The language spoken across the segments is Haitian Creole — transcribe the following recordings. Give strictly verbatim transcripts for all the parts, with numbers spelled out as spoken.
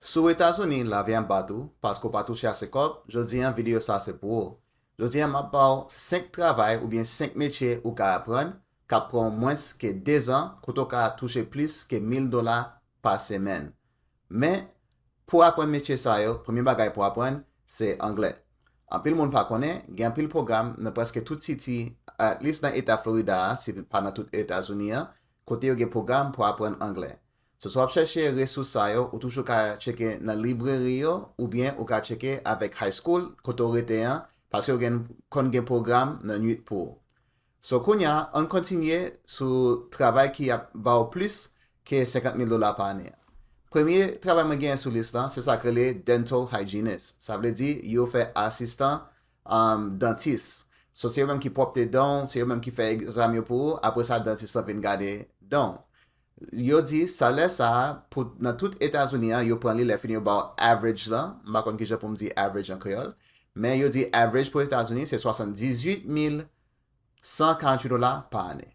Si w Etazini, lavi ap bat ou, paske w pa touche ase kòb, jodi an videyo sa se pou ou. Jodi an m ap ba w senk travay oubyen senk metye ou ka aprann, k ap pran w mwens ke dezan, kote w ka touche plis ke mil dola pa semèn. Men, pou aprann metye sa yo, premye bagay pou aprann, se anglè. Anpil moun pa konnen, gen anpil pwogram nan prèske tout siti, at least nan eta Florida a, si pa nan tout Etazini an, kote yo gen pwogram pou aprann anglè. So, si w ap chèche resous sa yo, ou toujou ka tcheke nan libreri yo, oubyen ou ka tcheke avèk high school, kote w rete an, paske yo gen, konn gen pwogram nan nwit pou ou. So, kounye a, ann kontinye sou travay ki ap ba w plis ke senkant mil dola pa ane. Premye travay mwen genyen sou lis lan, se sa k rele dental hygienist. Sa vle di, yo fè asistan, um, dantis. So, se yo menm ki pwòpte dan w, se yo menm ki fè egzamen yo pou ou, apre sa, dantis lan vin gade dan w. Yo di, salè sa a, pou, nan tout Etazini an, yo pran li lè fini yo ba w average lan. M pa konn kijan pou m di average an kreyòl. Men yo di average pou Etazini, se swasanndizuit mil san karanntuit dola pa ane.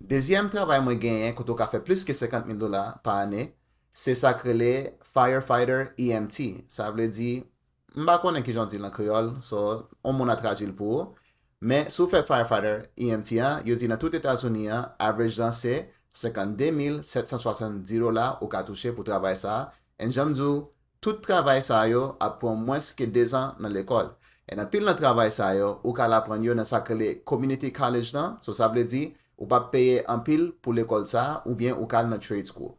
Dezyèm travay mwen genyen kote w ka fè plis ke senkant mil dola pa ane, se sa k rele firefighter E M T. Sa vle di, m pa konnen kijan w di l an kreyòl, so, yon moun a tradui l pou ou. Men, si w fè firefighter E M T an, yo di nan tout Etazini an, average lan se senkannde mil sèt san swasanndis dola ou ka touche pou travay sa a. And jan m di w, tout travay sa yo ap pran mwens ke dezan nan lekòl. And anpil nan travay sa yo, ou ka al aprann yo nan sa k rele community college lan, so sa vle di, ou p ap peye anpil pou lekòl sa a, oubyen ou ka al nan trade school.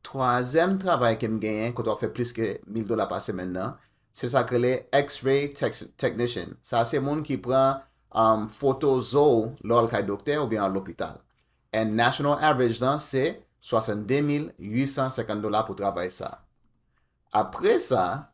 Twazyèm travay ke m genyen, kote w ap fè plis ke mil dola pa semèn nan, se sa k rele X-ray tech- technician. Sa se moun ki pran, um, foto zo w lè w al kay doktè oubyen al lopital. And national average lan se swasannde mil uit san senkant dola pou travay sa. Apre sa,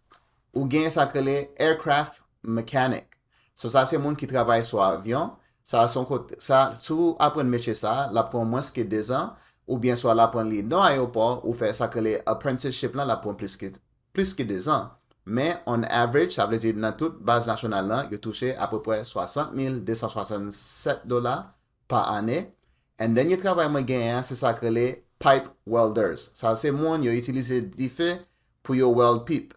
ou gen sa k rele aircraft mechanic. So, sa se moun ki travay sou avyon. Sa se yon kote, sa, si w aprann metye sa, l ap pran mwens ke dezan, oubyen swa l aprann li nan ayewopò, ou fè sa k rele apprenticeship lan, l ap pran plis ke, plis ke dezan. Men, on average, sa vle di nan tout baz nasyonal lan, yo touche apeprè swasant mil de san swasannsèt dola pa ane. And dènye travay mwen genyen an, se sa k rele pipe welders. Sa se moun yo itilize dife pou yo weld pip.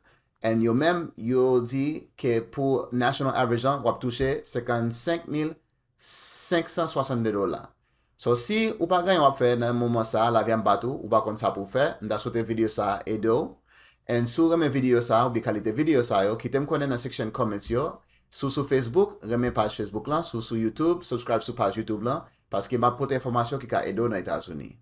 And yo menm, yo di ke pou national average lan, w ap touche senkannsenk mil senk san swasannde dola. So, si ou pa gen anyen w ap fè nan moman sa a, lavi ap bat ou, ou pa konn sa pou w fè, m ta swete videyo sa a ede w. And si w renmen videyo sa a, oubyen kalite videyo sa yo, kite m konnen nan section comments yo. Si w sou Facebook, renmen paj Facebook lan. Si w sou YouTube, subscribe sou paj YouTube lan, paske m ap pote enfòmasyon ki ka ede w nan Etazini.